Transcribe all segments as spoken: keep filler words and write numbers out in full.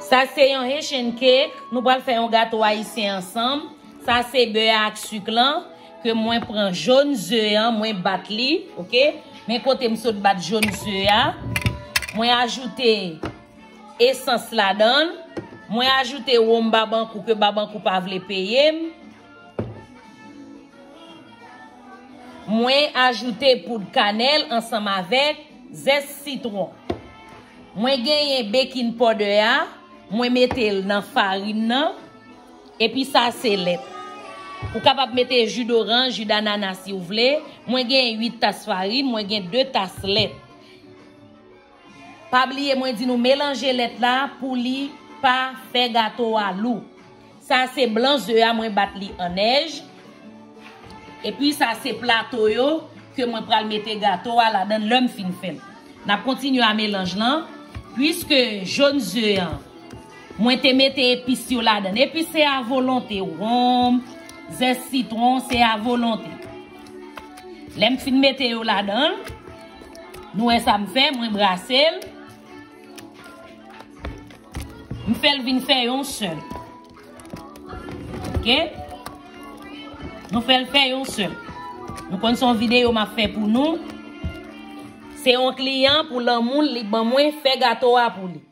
Sa se yon Haitian cake. Nou pral fè yon gato ayisyen ansanm. Sa se bè a ak sik lan ke mwen pran jòn ze an, mwen bat li, oke? Men kote m sot bat jòn ze a. Mwen ajoute esans ladan l. Mwen ajoute wonm Babankou ke Babankou pa vle peye m. Mwen ajoute poud kanèl ansanm avèk zès sitwon. Mwen genyen baking powder a, mwen mete l nan farin nan, epi sa se lèt. Ou kapab mete ji doranj, ji danana si w vle. Mwen gen uit tas farin, mwen gen de tas lèt. Pa bliye mwen di nou melanje lèt la pou li pa fè gato a lou. Sa se blan ze a, mwen bat li an nèj. Epi sa se plato yo ke mwen pral mete gato a ladan lè m fin fè l. N ap kontinye a melanj lan. Piske jòn ze an, mwen te mete epis yo ladan. Epis se a volonte. Wonm, zès sitwon, se a volonte. Lè m fin mete yo ladan, nou wè sa m fè, mwen brase l. M fè l vin fè yon sèl. Oke? Nou fè l fè yon sèl. Nou konn se yon videyo m ap fè pou nou. Se yon kliyan pou lanmou l, li ban mwen fè gato a pou li.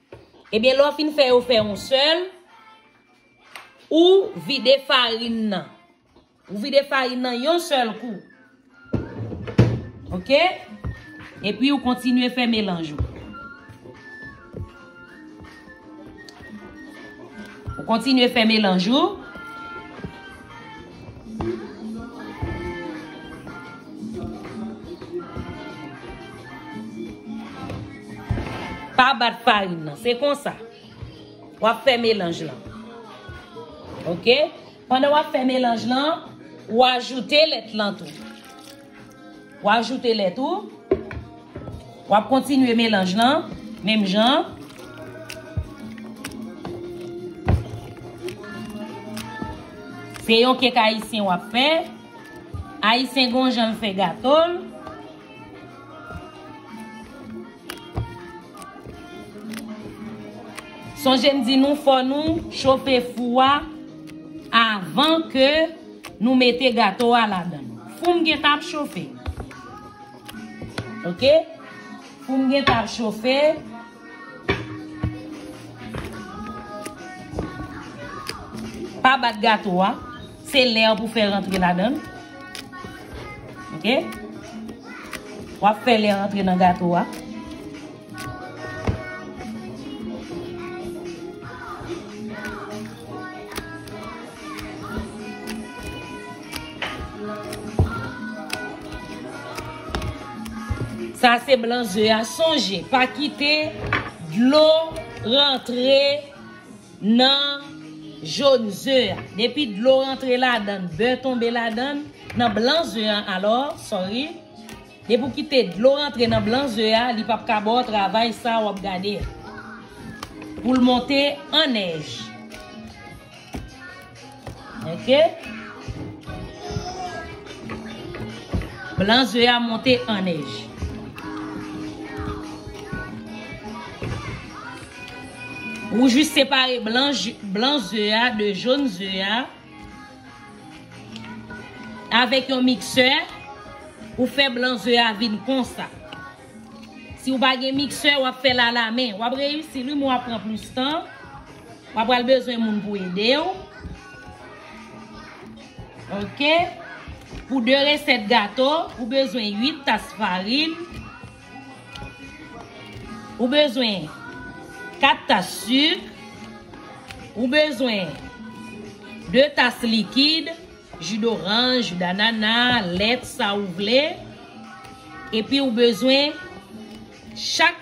Ebyen, lè w fin fè yo fè yon sèl, ou vide farin nan. Ou vide farin nan yon sèl kou. Oke? Epi ou kontinye fè melanj ou. Ou kontinye fè melanj ou. Pa bat farin nan. Se konsa. W ap fè melanj lan. Oke? Pandan w ap fè melanj lan, ou ajoute lèt lan tou. Ou ajoute lèt ou. W ap kontinye melanj lan, menm jan. Se yon kek ayisyen w ap fè. Ayisyen gon jan l fè gato l. Sonje m di nou fò nou chofe fou a avan ke nou mete gato a ladan l. Fou m gentan ap chofe. Oke? Fou m gentan ap chofe. Pa bat gato a. Se lè an pou fè rantre ladan l. Oke? W ap fè lè rantre nan gato a. Sa se blan ze a. Sonje, pa kite dlo rantre nan jòn ze a. Depi dlo rantre ladan, bè tonbe ladan, nan blan ze a, alò, sorry. Depi w kite dlo rantre nan blan ze a, li p ap ka ba w travay sa w ap gade a. Pou l monte an nèj. Oke? Blan ze a monte an nèj. Ou jis separe blan, blan ze a de jòn ze a. Avèk yon miksè, ou fè blan ze a vin konsa. Si w pa gen miksè, w ap fè l alamen. W ap reyisi li, men w ap pran plis tan. W ap pral bezwen moun pou ede w. Oke? Pou de resèt gato, ou bezwen uit tas farin. Ou bezwen kat tas sik. Ou bezwen de tas likid, ji doranj, ji danana, lèt, sa ou vle. Epi ou bezwen chak